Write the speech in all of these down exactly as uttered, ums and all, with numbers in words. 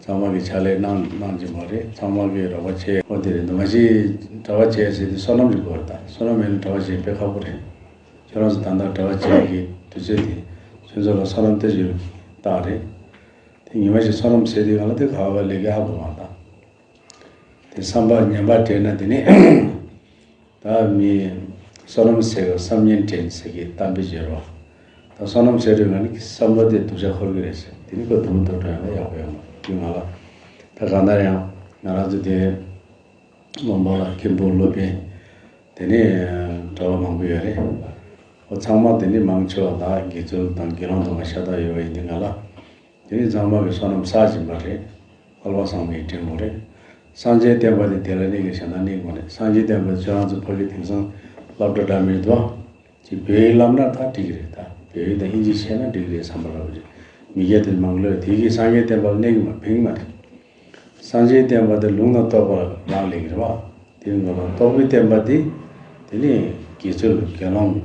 ཚང་མ་གིས་ཕྱག་ལས་གནང་གནང་གི་མ་རེད། ཚང་མ་གིས་རོགས་པ་བྱས། ཨོ་དེ་རེད། འདུག་མ་གཞི་གྲྭ་པ་བྱས་ཟེར་དུས་བསོད་ནམས་ཅིག་དགོས་རེད། ད་བསོད་ནམས་མེད་ན་གྲྭ་པ་བྱེད་དཔེ་ཁག་པོ་རེད། ཁྱོད་རང་ཚོ་ད་ལྟ་གྲྭ་པ་བྱེད་ཀྱི་དུས་ཚོད་དེ་ཁྱོད་ཚོ་ལ་བསོད་ནམས་དེ་ཡོད་རྟགས་རེད། དེ་ཉི་མ་ཞིག་བསོད་ནམས་ཟད་དུས་གང་ལ་དེ་ག་བ་ལས་ཀ་ཧ་གོ་མ་ད། དེ་བསམ་པ་ངན་པ་དྲན་ན་དེ་ནི་ད་མི་བསོད་ནམས་ཟད་པ་བསམ་ངན་དྲན་ཟེར་གི་གཏམ་དཔེ་བརྗོད་རོགས། ད་བསོད་ནམས་ཟད་དུས་ང་ནི་བསམ་བློ་དེ་སྡུག་ཅག་འཁོར་གི་རེད་ཟེར། དེ་ནི་ཁོ་དུམ་བུ་དུམ་བུ་ཡང་ཡག་པོ་ཡོང་མ་རེད། དེ་ང་ལ་ད་གང་ལྟར་ཡང་ང་རང་ཚོ་དེ་བློན་པོ་ལ་མཁན་པོ་སློབ་དཔོན་དེ་ནས་གྲྭ་པ་མང་པོ་ཡོད་རེད། ཨོ་ཚང་མ་དེ་ནས་མང་ཆེ་བ་ད་དགེ་ཚུལ་དང་དགེ་སློང་དུ་མ་ཤ་སྟག་ཡོད་པ་ཡིན་དུས་ང་ལ་དེ་ནས་ཚང་མ་གི་བསོད་ནམས་བསགས་བཞིན་པ་རེད། ཧོར་ལ་ཚང་མ་ཡི་དྲན་དགོས་རེད། སངས་རྒྱས་བསྟན་པ་དེ་དེ་ལ་གནས་ཀྱི་གཞན་དག་གནས་དགོས་རེད། སངས་རྒྱས་བསྟན་པ་ཁྱོད་རང་ཚོ་ཕ་གི་དེང་སང་སློབ་གྲྭ་འདྲ་མེད་དོ། ཅིག་བོད་ཡིག་བསླབ་ན་ད་འགྲིག་གི་རེད། ད་བོད་ཡིག་དང་ཨིན་ཇི་ཤེས་ན་འགྲིག་གི་རེད་བསམ་པ་ར་བ་རེད། མི་སྐད་དེ་མང་ལོས་དེ་གི་སངས་རྒྱས་བསྟན་པ་ལ་གནས་ཀྱི་མ་ཕན་གི་མ་རེད། སངས་རྒྱས་བསྟན་པ་དེ་ལུང་དང་རྟོགས་པ་ལ་ལག་ལེན་གྱི་རེད་བ། དེ་ཡིན་དགོས་ལ་རྟོགས་པའི་བསྟན་པ་དེ་དེ་ནི་དགེ་ཚུལ་དགེ་སློང་།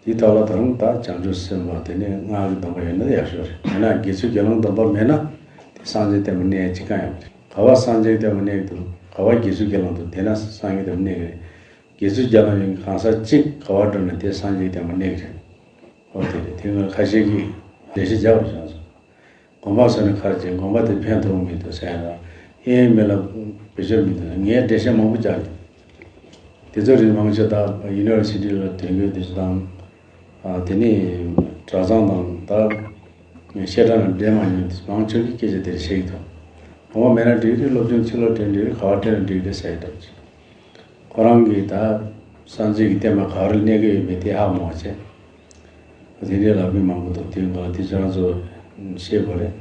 དེ་ཐོག་ལ་ད་རུང་ད་བྱང་ཆུབ་སེམས་དཔའ་དེ་ནི་སྔགས་ཀྱི་སྡོམ་པ་ཡོད་ན་ཡག་ཤོས་རེད། མེད་ན་དགེ་ཚུལ་དགེ་སློང་སྡོམ་པ་མེད་ན་དེ་སངས་རྒྱས་བསྟན་པ་གནས་ཅི་གང་ཡང་མེད། ག་བ་སངས་རྒྱས་བསྟན་པ་གནས་ཀྱི་འདུག་ག་བ་དགེ་ཚུལ་དགེ་སློང་འདུག་དེ་ན་སངས་རྒྱས་བསྟན་པ་གནས་ཀྱི་རེད། དགེ་ཚུལ་དགེ་སློང་ཡོད་མཁན་གང་ཟག་གཅིག་ག་བ་འགྲོ་ན་དེ་སངས་རྒྱས་བསྟན་པ་གནས་ཀྱི་རེད། ཨོ་དེ་རེད། དེ་ང་ཁ་ཤས་ཀྱིས་འགྲེལ་བཤད་རྒྱག་པ་བྱུང་སོང་། དགོངས་པ་ཟེར་ན་ག་རེ་བྱེད། དགོངས་པ་དེ་ཕན་ཐོགས་མི་འདུག་ཟེར་ཡ་ལ་ཨེ་མི་ལ་བེད་སྤྱོད་མི་འདུག་ངས་འགྲེལ་བཤད་མང་པོ་རྒྱག་ཡོད། དེ་ཚོ་རིགས་མང་ཆེ་ད་ཡུ་ནི་ཝར་སི་ཊི་ལ་དོན་གྱོད་དེ་ཚོ་དང་། ཨ་དེ་ནི་གྲྭ་ཚང་དང་ད་བཤད་གྲྭ་ནང་འབྲེལ་མ་ཡོང་དེ་མང་ཆེ་གི་སྐད་ཆ་དེ་རེད་བཤད་ཀྱི་འདུག་དགོངས་པ་མེད་ན་འགྲིག་རེད། སློབ་སྦྱོང་ཕྱི་ལོགས་དྲན་འགྲིག་རེད། ག་བ་དྲན་ན་འགྲིག་རེད་ཟེར་ཡ་འདྲ་བྱེད། ཁོ་རང་གིས་ད་སངས་རྒྱས་ཀྱི་བསྟན་པ་ག་རེ་གནས་ཀྱི་ཡོད་མེད་དེ་ཧ་མ་བྱས། དེ་འདྲའི་ལབ་མཁན་མང་པོ་འདུག་དེ་ང་དེ་ཚོ་རང་ཚོ་ཤེས་དགོས་རེད།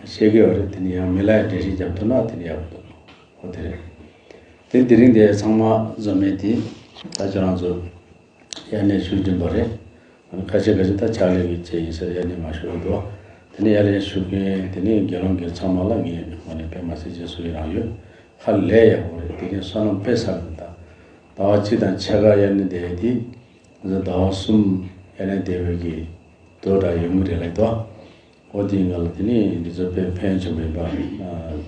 ཤེས་ཀྱི་ཡོད་རེད། དེ་ནི་ཡང་མི་ལ་ཡང་འགྲེལ་བཤད་རྒྱབ་ཐུབ་ན་དེ་ནི་ཡག་པོ་འདུག་ཨོ་དེ་རེད། དེ་དེ་རིང་དེ་ཚང་མ་འཛོམས་མེད་དེ་ད་ཁྱོད་རང་ཚོ་དབྱར་གནས་ཤུགས་སྦྱིན་པ་རེད། ཁ་ཤས་ཁ་ཤས་ད་ཕྱག་ལས་ཀྱི་བྱས་ཡིན་ཟེར་དབྱར་གནས་མ་ཞུ་འདུག་དེ་ནི་དབྱར་གནས་ཞུ་མཁན་དེ་ནི་དགེ་སློང་དགེ་ཚང་མ་ལ་ངས་ངོ་ནས་དཔེ་མ་སྲིད་ཅེས་སུ་ཡི་རང་ཡོད། ཧ་ལས་ཡག་པོ་རེད། དེ་ནི་བསོད་ནམས་དཔེ་བསགས་ནས་ད་ཟླ་བ་གཅིག་དང་ཕྱེད་ཀ་དབྱར་གནས་བསྡད་དེ། ང་ཚོ་ཟླ་བ་གསུམ་དབྱར་གནས་བསྡད་པའི་གི་དོ་འདྲ་ཡོང་གི་རེད་ལབ་འདུག་ཨོ་དེ་ང་ལ་དེ་ནི་འདི་ཚོ་དཔེ་ཕན་བྱུང་མིན་པ་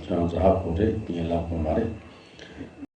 ཁྱོད་རང་ཚོ་ཧ་གོ་རེད། ངས་ལབ་དགོས་མ་རེད།